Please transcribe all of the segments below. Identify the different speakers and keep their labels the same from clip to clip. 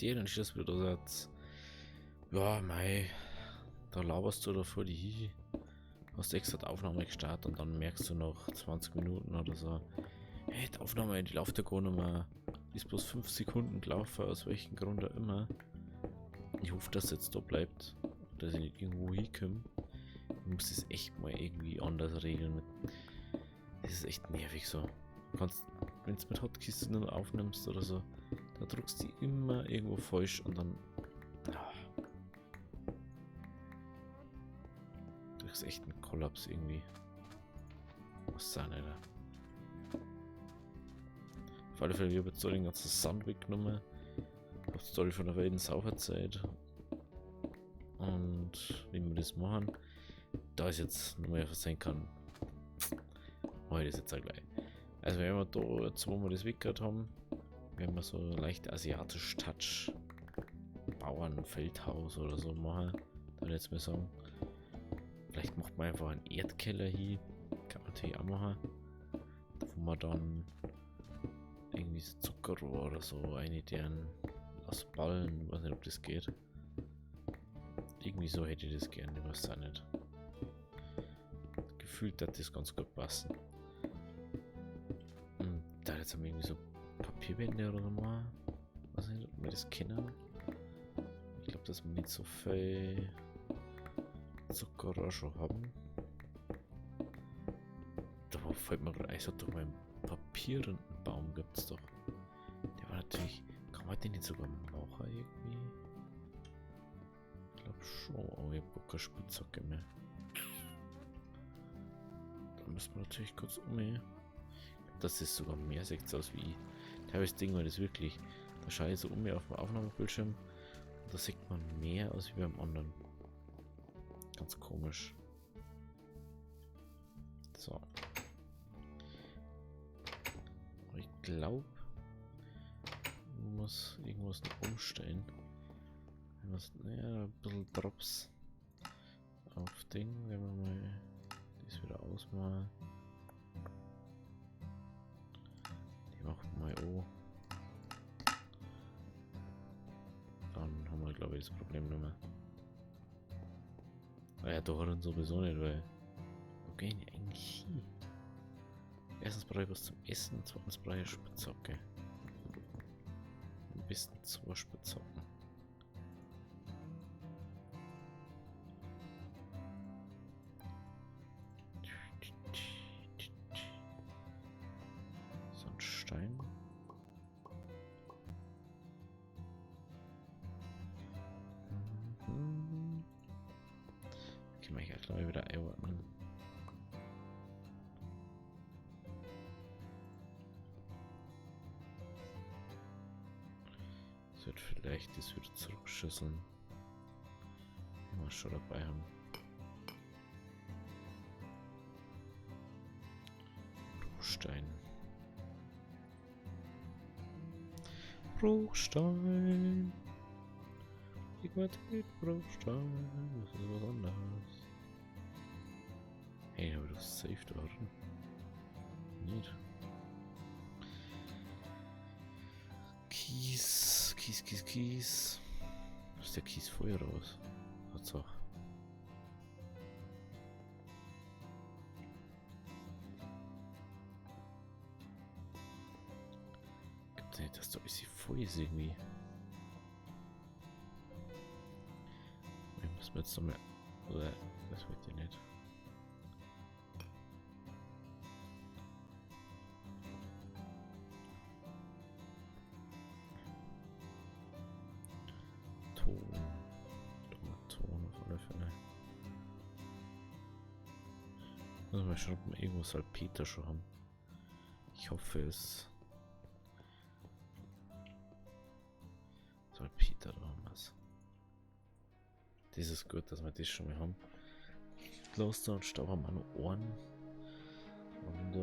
Speaker 1: Der dann steht das wieder da Satz. Ja, mei, da laberst du da vor die hin. Hast extra die Aufnahme gestartet und dann merkst du nach 20 Minuten oder so, hey, die Aufnahme, die läuft ja gar nicht mehr. Die ist bloß 5 Sekunden gelaufen, aus welchem Grund auch immer. Ich hoffe, dass es jetzt da bleibt, dass ich nicht irgendwo hinkomme. Ich muss das echt mal irgendwie anders regeln. Das ist echt nervig so. Du kannst, wenn du mit Hotkeys nur aufnimmst oder so, da drückst du die immer irgendwo falsch und dann. Ah, du kriegst echt einen Kollaps irgendwie. Was ist da nicht? Auf alle Fälle, ich habe jetzt so den ganzen Sand weggenommen. Hab die Story von der wilden Sauferzeit. Und wie wir das machen, da ist jetzt noch mehr sein kann, mache ich das jetzt auch gleich. Also wenn wir da jetzt, wo wir das weggehört haben, werden wir so leicht asiatisch Touch Bauern, Feldhaus oder so machen, dann jetzt mal sagen. Vielleicht macht man einfach einen Erdkeller hier, kann man natürlich auch machen, wo man dann irgendwie so Zuckerrohr oder so eine deren aus Ballen, weiß nicht, ob das geht. Irgendwie so hätte ich das gerne, ich weiß auch nicht. Gefühlt hat das ganz gut passen. Und da jetzt haben wir irgendwie so Papierbände oder so mal. Weiß nicht, ob wir das kennen. Ich glaube, dass wir nicht so viel Zuckerrohr schon haben. Da fällt mir gerade ein, so doch mal einen Papierrindenbaum gibt's doch. Der war natürlich. Kann man den nicht sogar machen irgendwie? Ich glaube schon, aber ich hab gar keine Spitzhacke mehr. Da müssen wir natürlich kurz um. Das ist sogar mehr sieht aus wie ich. Teilweise Ding war das wirklich. Da schaue ich so um auf dem Aufnahmebildschirm und da sieht man mehr aus wie beim anderen. Ganz komisch. So. Aber ich glaube, man muss irgendwas noch umstellen. Ich muss, naja, ein bisschen Drops auf Ding, wenn wir mal das wieder ausmachen. Die machen wir mal an. Dann haben wir, glaube ich, das Problem nicht mehr. Ah ja, da hat er sowieso nicht, weil. Wo gehen die eigentlich hin? Erstens brauche ich was zum Essen, zweitens brauche ich eine Spitzhacke. Am besten 2 Spitzhacken. So ein Stein. Können wir hier gleich wieder einordnen. Wird vielleicht das wieder zurückschüsseln. Wenn wir schon dabei haben. Bruchstein. Bruchstein. Pegmatit, Bruchstein. Das ist was anderes. Hey, aber das ist safe da drin. Nicht. Kies, Kies, Kies, Kies. Ist der Kies voll raus? Tatsache. Gibt's nicht, dass da alles voll ist irgendwie. Ich muss mir jetzt noch mehr. Oder das wollte ich nicht. Ton. Ton auf alle Fälle. Muss mal schauen, ob wir irgendwo Salpeter schon haben. Ich hoffe es. Salpeter, da haben wir's. Das ist gut, dass wir das schon mal haben. Kloster und Staub haben wir noch Ohren. Und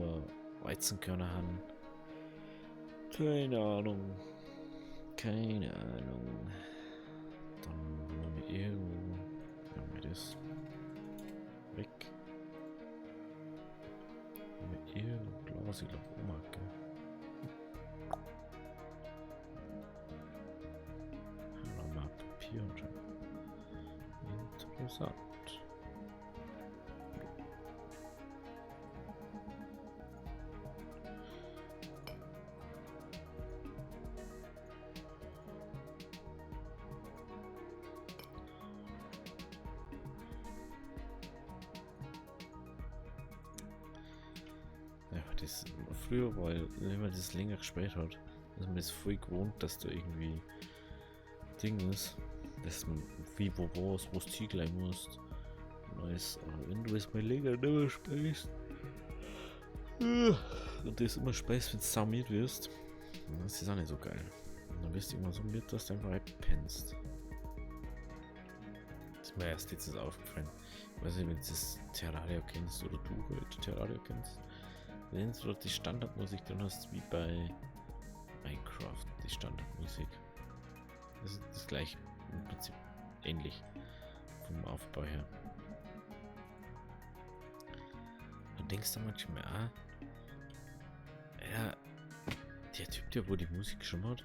Speaker 1: Weizenkörner haben. Keine Ahnung. Keine Ahnung. Dann haben wir irgendwo. Haben wir das weg. Haben wir irgendwo Glas, ich glaub, Oma, gell? dem Sand. Ja, das früher war, wenn man das länger gespielt hat, dass man es voll gewohnt, dass da irgendwie Ding ist, dass man wie wo was, wo es gleich musst. Alles, aber wenn du es mal länger nicht mehr spielst und das immer spielst, wenn du saumiert wirst, das ist auch nicht so geil. Und dann wirst du irgendwann so mit, dass du einfach einpennst. Das ist mir erst letztens aufgefallen. Ich weiß nicht, wenn du das Terraria kennst oder du halt Terraria kennst. Wenn du dort die Standardmusik drin hast, wie bei Minecraft, die Standardmusik. Das ist das gleiche, im Prinzip ähnlich vom Aufbau her. Du denkst da manchmal auch, ja, der Typ, der wo die Musik schon hat,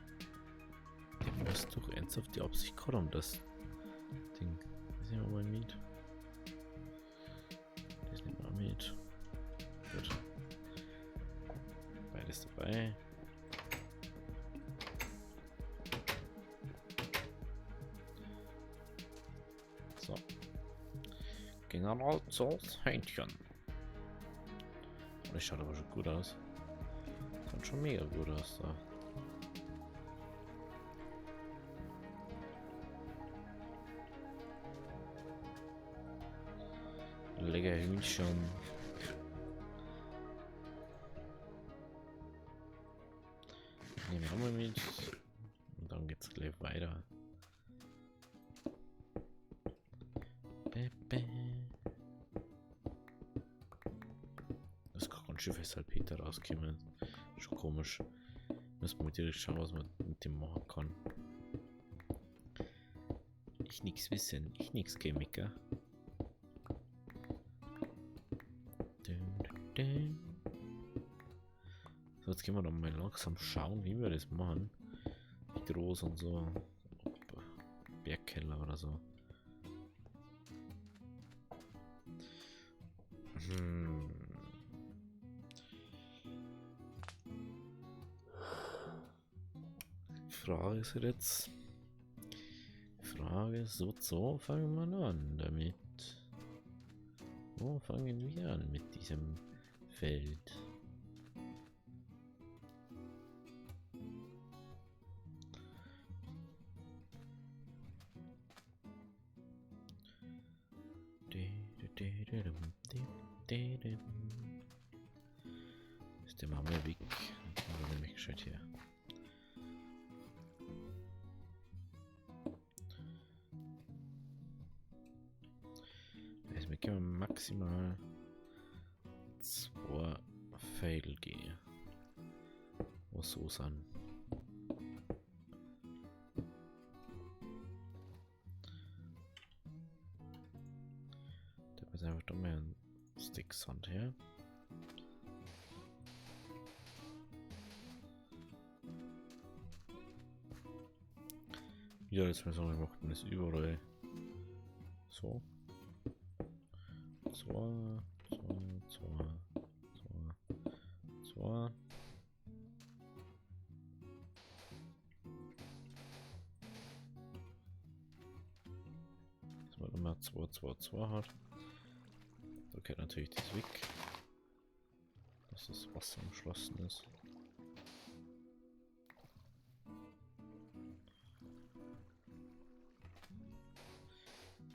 Speaker 1: der muss doch ernsthaft die Absicht gehabt haben, das Ding. Das nehmen wir mal mit. Das nehmen wir auch mit. Gut. Beides dabei. So. General Tsos Hähnchen. Das schaut aber schon gut aus. Schaut schon mega gut aus da. Lecker Hühnchen. Nehmen wir mal mit. Und dann geht's gleich weiter. Das kann ganz schön viel Salpeter rauskommen. Schon komisch. Müssen wir mal direkt schauen, was man mit dem machen kann. Ich nix wissen, ich nix Chemiker. So, jetzt gehen wir noch mal langsam schauen, wie wir das machen. Wie groß und so. Ob Bergkeller oder so. Frage ist jetzt. Frage ist so, fangen wir an damit. Wo fangen wir an mit diesem Feld? Ist der Mama weg? Dann nehme ich gescheit her. Also wir können maximal 2 Pfeile gehen. Was so sind. Da ist einfach da mal ein Stick Sand her. Ja, jetzt mal sagen, wir machen das überall. So. 2, 2, 2, 2, 2. Dass man immer 2, 2, 2 hat. Da geht natürlich das weg. Dass das Wasser umschlossen ist.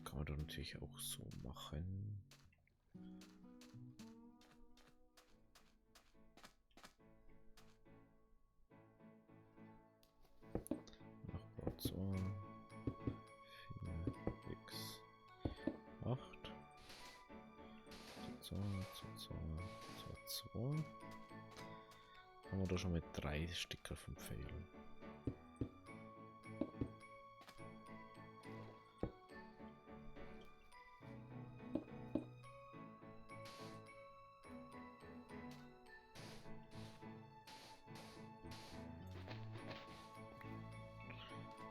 Speaker 1: Kann man da natürlich auch so machen. Nachbar 2, 4, 6, 8. 2, 2, 2, 2, 2. Haben wir da schon mal 3 Sticker vom Pfeil.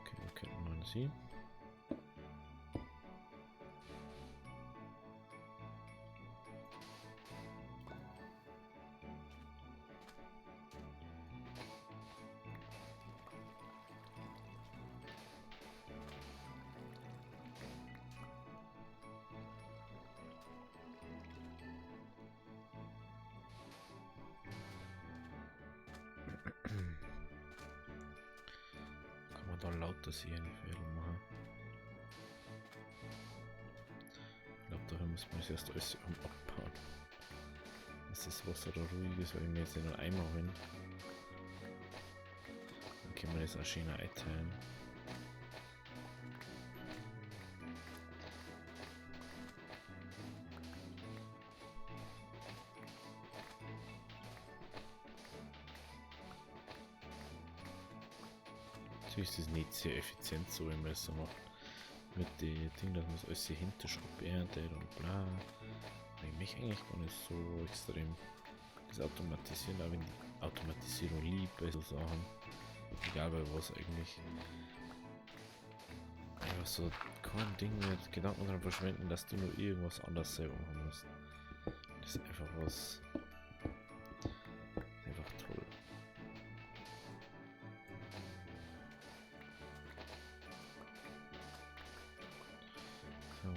Speaker 1: Okay, wir könnten mal sie. Kann man da lauter sich eine Fehler machen? Ich glaube, dafür muss man erst alles abbauen. Dass das Wasser da ruhig ist, weil ich mir jetzt in einen Eimer holen. Dann können wir das auch schön einteilen. Natürlich ist es nicht sehr effizient, so wie man es so macht. Mit den Dingen, dass man das alles hier hinter aberntet und bla. Aber ich möchte eigentlich gar nicht so extrem das Automatisieren, auch wenn die Automatisierung lieb bei so Sachen. Egal bei was eigentlich. Einfach so kein Ding mit Gedanken dran verschwenden, dass du nur irgendwas anders selber machen musst. Das ist einfach was. Das ist einfach toll. So.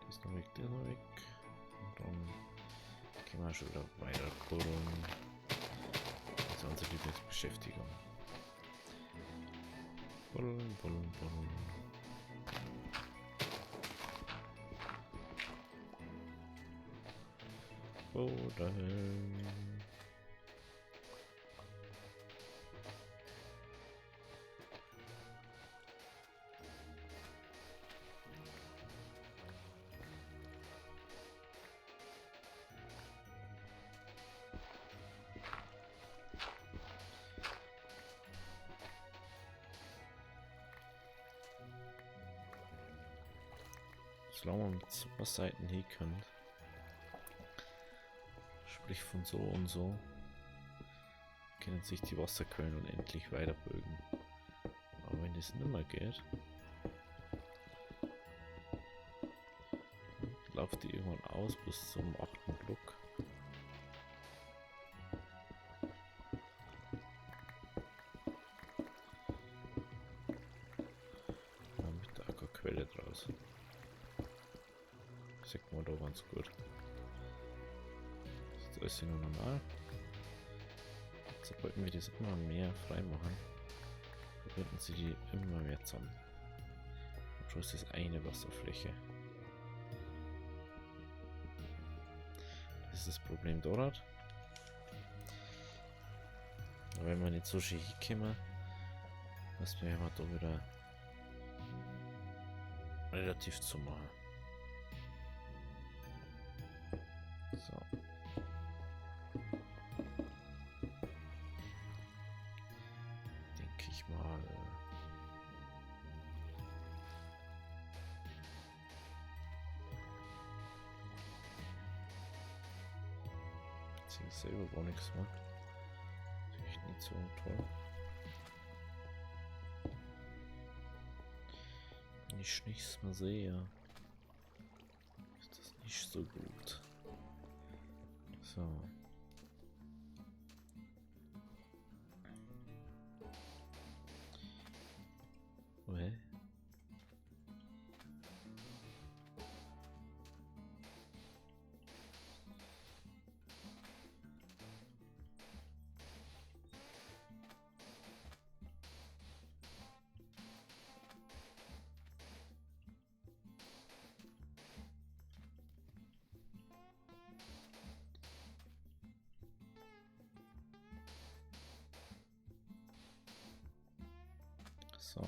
Speaker 1: Das noch weg, das noch weg. Und dann können wir schon wieder weiter buddeln. Das ist unsere Lieblingsbeschäftigung. Buddeln, buddeln, buddeln. Buddeln. Solange man mit zwei Seiten hin kann, sprich von so und so, können sich die Wasserquellen unendlich weiterbögen. Aber wenn das nicht mehr geht, dann läuft die irgendwann aus bis zum 8. Block. Ja, mit der Ackerquelle draus. Sieht man da ganz gut. Das ist alles nur normal. Sobald wir das immer mehr frei machen, verbinden sie die immer mehr zusammen. Und schon ist das eine Wasserfläche. Das ist das Problem dort. Aber wenn wir nicht so schön hinkommen, müssen wir da wieder relativ zu machen. So. Denke ich mal. Jetzt sehe ich selber gar nichts mehr. Natürlich nicht so toll. Wenn ich nichts mehr sehe, ist das nicht so gut. So. Okay. So.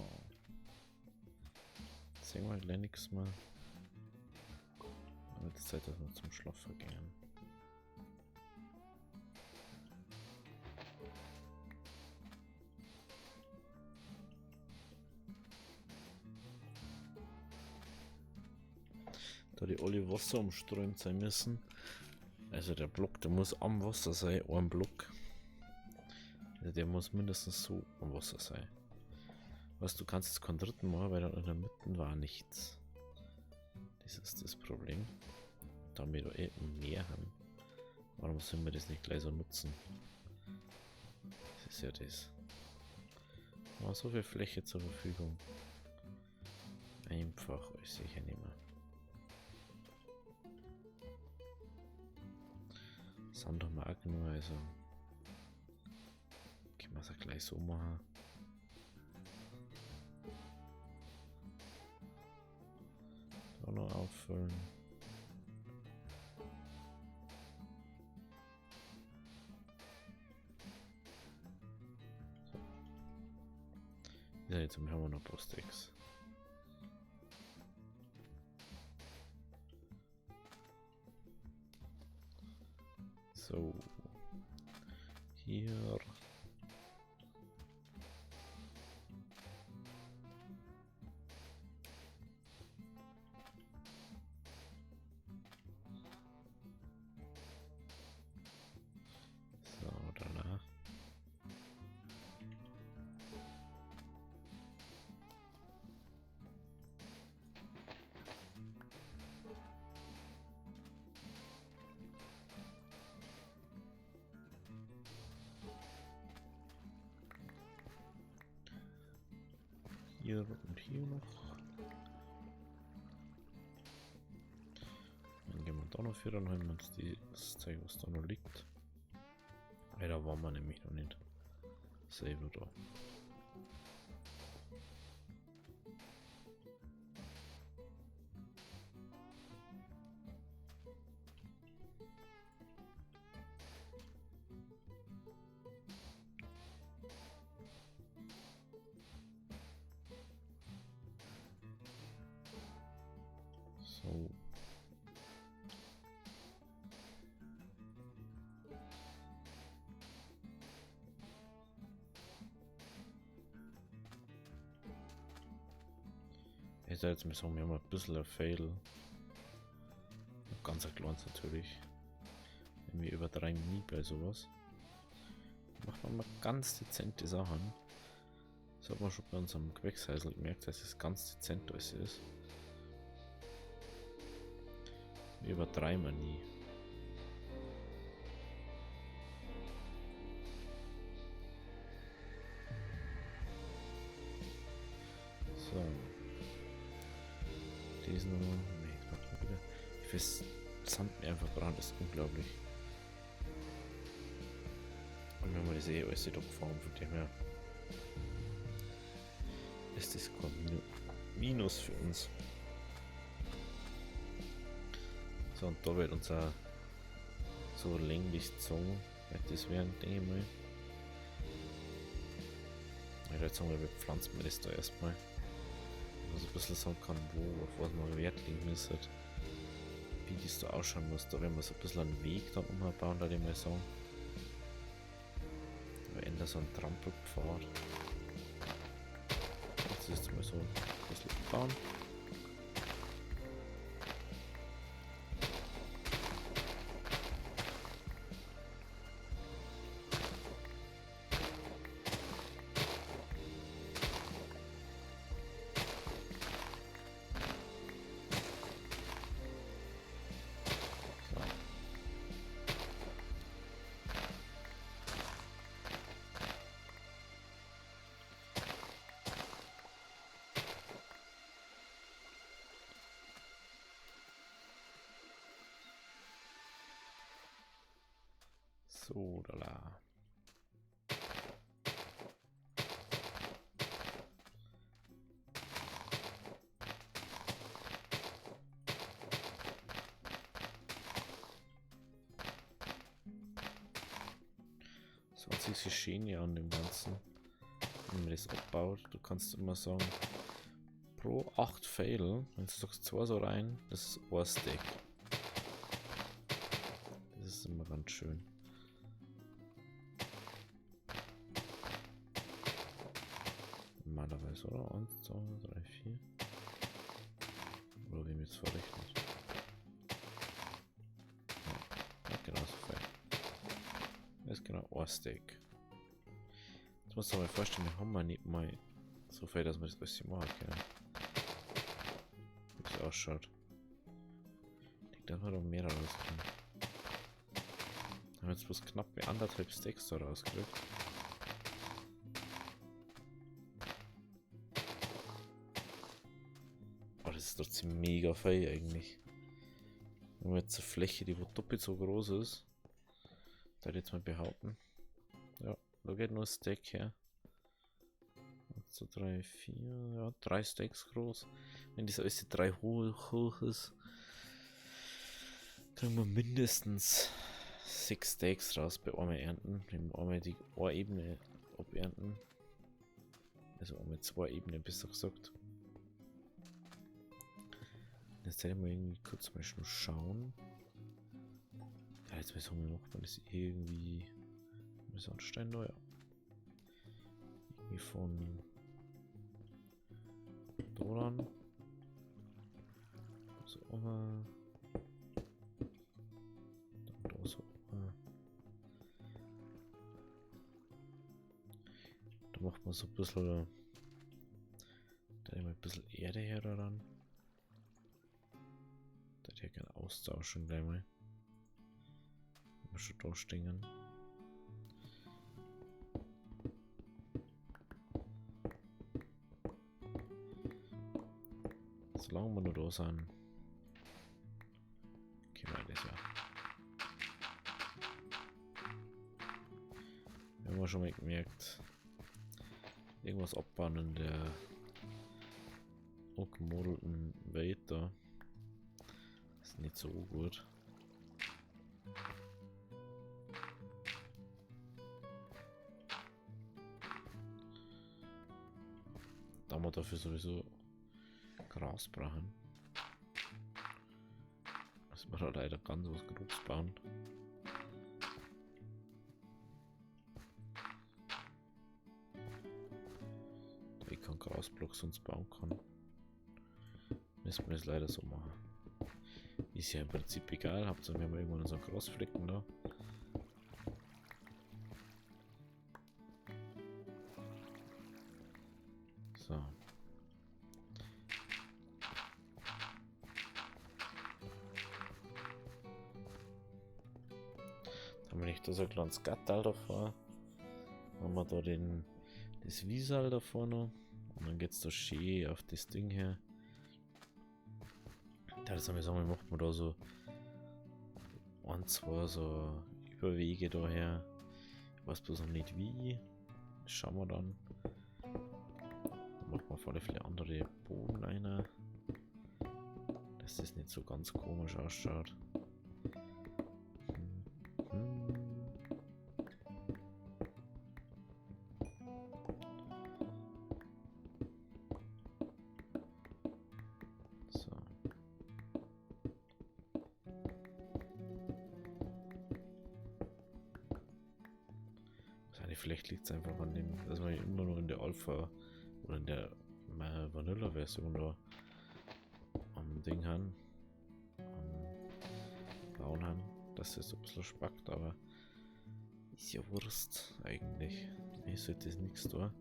Speaker 1: Sehen wir gleich nichts mehr. Aber die Zeit, dass wir zum Schlafen gehen. Da die alle Wasser umströmt sein müssen. Also der Block, der muss am Wasser sein, ein Block. Also der muss mindestens so am Wasser sein. Weißt du, kannst jetzt keinen dritten machen, weil dann in der Mitte war nichts. Das ist das Problem. Und da wir da eh mehr haben, warum sollen wir das nicht gleich so nutzen? Das ist ja das. Aber so viel Fläche zur Verfügung. Einfach ist sicher nicht mehr. Sand haben wir auch genug, also können wir es auch gleich so machen. Da noch auffüllen. So. Ja, jetzt haben wir noch ein paar Stacks. So, hier. So, danach. Hier und hier noch. Dann gehen wir da noch für, dann holen wir uns das Zeug, was da noch liegt. Weil da waren wir nämlich noch nicht. Selber da. So. Ich sag jetzt mal sagen, wir haben ein bisschen ein Fail. Ganz ein kleines natürlich. Wenn wir übertreiben nie bei sowas. Macht man mal ganz dezente Sachen. Das hat man schon bei unserem Gewächshäusl gemerkt, dass es ganz dezent alles ist. Wir übertreiben wir nie. So. Diesen. Nee, jetzt macht man wieder. Ich weiß, Sand mir einfach verbrannt, das ist unglaublich. Und wenn wir das eh alles da gefahren, von dem her ist das kein Minus für uns. So, und da wird unser so länglich gezogen, wird das werden, denke ich mal. Ich würde sagen, wir pflanzen wir das da erstmal. Also ein bisschen sagen kann, wo, auf was man Wert legen muss, halt, wie das da ausschauen muss. Da werden wir so ein bisschen einen Weg dann umbauen, da ich mal sagen. Da ändert so ein Trampelpfad. Das ist mal so ein bisschen bauen. So, da la. So an sich ist schön ja an dem Ganzen, wenn man das abbaut. Du kannst immer sagen, pro 8 Pfeile, wenn du sagst 2 so rein, das ist ein Stack. Das ist immer ganz schön. Normalerweise, oder? 1, 2, 3, 4. Oder wie mir jetzt verrechnet. Ja, genau so viel. Das ist genau ein Stack. Jetzt musst du dir mal vorstellen, wir haben nicht mal so viel, dass wir das alles machen können. Wie es ausschaut. Ich denke, dass wir da mehr rauskriegen. Haben jetzt bloß knapp 1,5 Stacks da rausgekriegt. Oh, das ist trotzdem mega fein eigentlich. Wenn wir jetzt eine Fläche, die wo doppelt so groß ist, da jetzt mal behaupten. Ja, da geht nur ein Stack her. 1, 2, 3, 4, ja, 3 Stacks groß. Wenn das alles 3 hoch ist, kriegen wir mindestens 6 Stacks raus bei einmal ernten. Wenn wir einmal die eine Ebene abernten. Also einmal 2 Ebenen, besser gesagt. Jetzt werde ich mal irgendwie kurz mal schon schauen. Ja, jetzt weiß ich, wie macht man das irgendwie. Sandstein da, ja. Irgendwie von da ran. So, dann da so. Da macht man so ein bisschen. Da nehmen wir ein bisschen Erde her daran. Da hätte ich ja gerne austauschen gleich mal. Wenn wir schon da stehen. Solange wir nur da sind, können wir das ja. Wir haben schon mal gemerkt, irgendwas abbauen in der angemodelten Welt da. Ist nicht so gut. Da haben wir dafür sowieso Gras brauchen. Müssen wir da leider ganz was Grobes bauen. Da ich keinen Grasblock sonst bauen kann. Müssen wir das leider so machen. Ist ja im Prinzip egal, Hauptsache wir haben irgendwann unseren Grasflecken da. So. Haben wir nicht da so ein kleines Gattal davor? Haben wir da das Wiesal davor noch? Und dann geht's da schön auf das Ding her. Ja, das haben wir sagen, macht man da so 1, 2 so Überwege daher. Ich weiß bloß noch nicht wie. Das schauen wir dann. Da macht man auf alle Fälle andere Boden rein. Dass das nicht so ganz komisch ausschaut. So. Vielleicht liegt's einfach an dem, dass man immer noch in der Alpha oder in der Vanilla-Version da am Ding haben, am Bauen haben, dass das so ein bisschen spackt, aber ist ja Wurst eigentlich. Ich sollte das nichts da.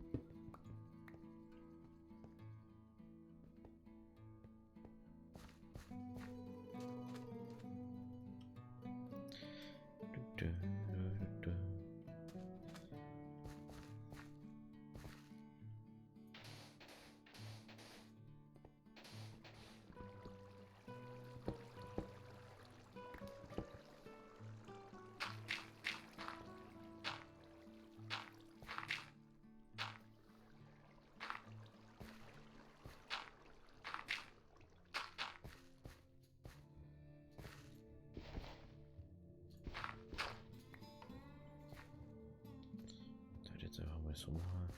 Speaker 1: Jetzt einfach mal so machen.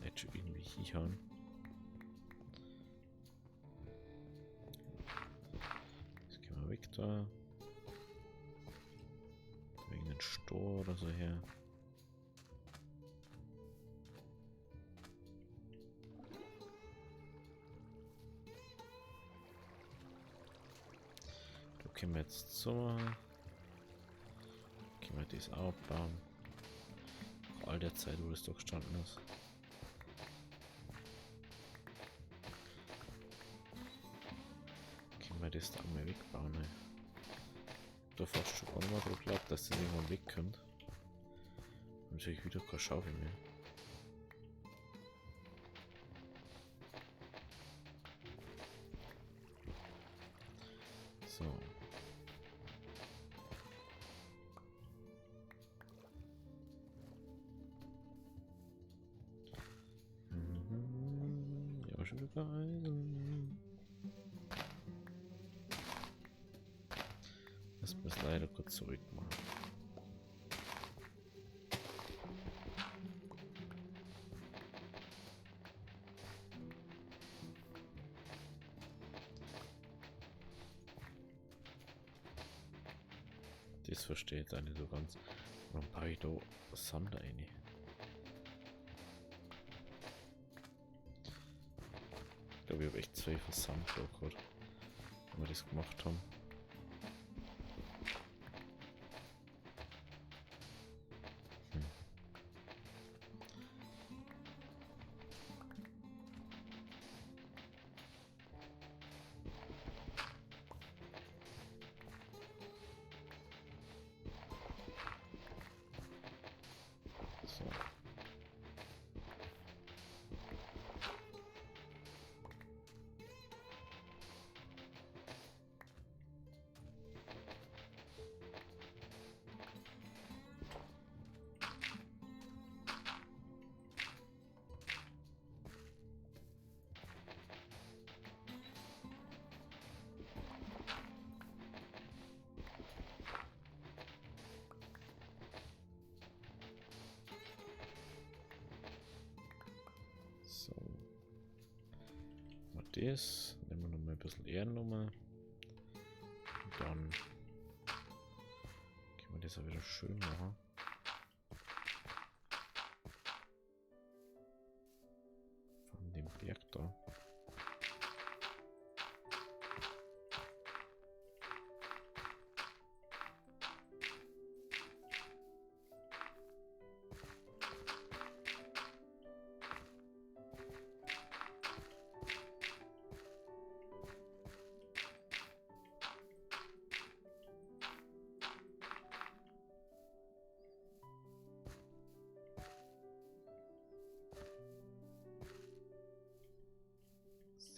Speaker 1: Jetzt schon irgendwie hinhauen. Jetzt gehen wir weg da. Wegen den Store oder so her. Da können wir jetzt so machen. Können wir das auch abbauen. Nach all der Zeit, wo das da gestanden ist. wir das da mal wegbauen. Ne? Da fast schon gar nicht mehr drauf geglaubt, dass das irgendwann wegkommt. Und natürlich wieder keine Schaufel mehr. So. Ja, schon wieder Eisen. Das muss leider kurz zurück machen. Das verstehe ich jetzt auch nicht so ganz. Warum baue ich da Sand rein? Ich glaube, ich habe echt 12 Sand da gehabt, wenn wir das gemacht haben. So. So. Mal das. Nehmen wir noch mal ein bisschen Ehrennummer. Und dann können wir das auch wieder schön machen. Von dem Berg da.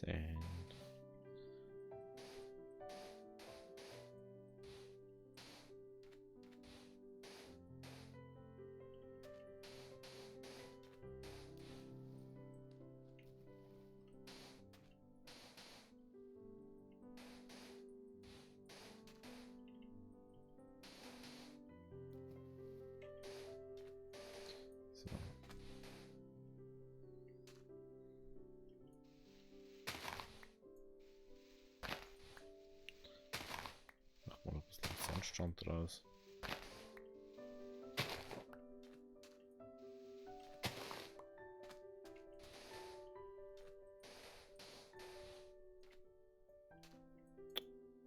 Speaker 1: Sand. So. Machen wir noch ein bisschen Sandstrand draus.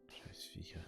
Speaker 1: Scheiß Viecher.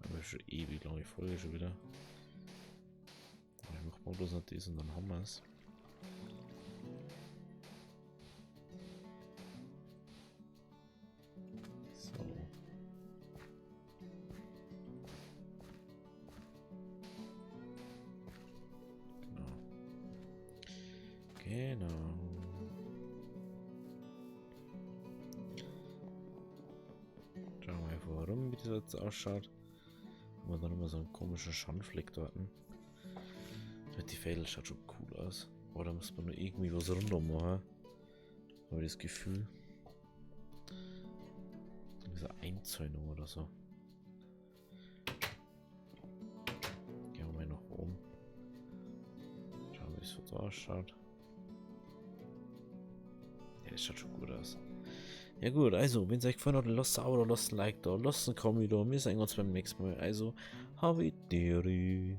Speaker 1: Aber schon ewig lange Folge schon wieder. Ich mach mal bloß noch das und dann haben wir's. So. Genau. Genau. Schauen wir mal einfach rum, wie das jetzt ausschaut. Haben wir dann immer so einen komischen Schandfleck dort. Die Fädel schaut schon cool aus. Aber da muss man nur irgendwie was rundum machen. Habe ich das Gefühl. Diese Einzäunung oder so. es von da ausschaut. Ja, das schaut schon gut aus. Ja gut, also, wenn es euch gefallen hat, lasst ein Abo da, lasst ein Like da, lasst ein Kommi da. Wir sehen uns beim nächsten Mal. Also, Havidere.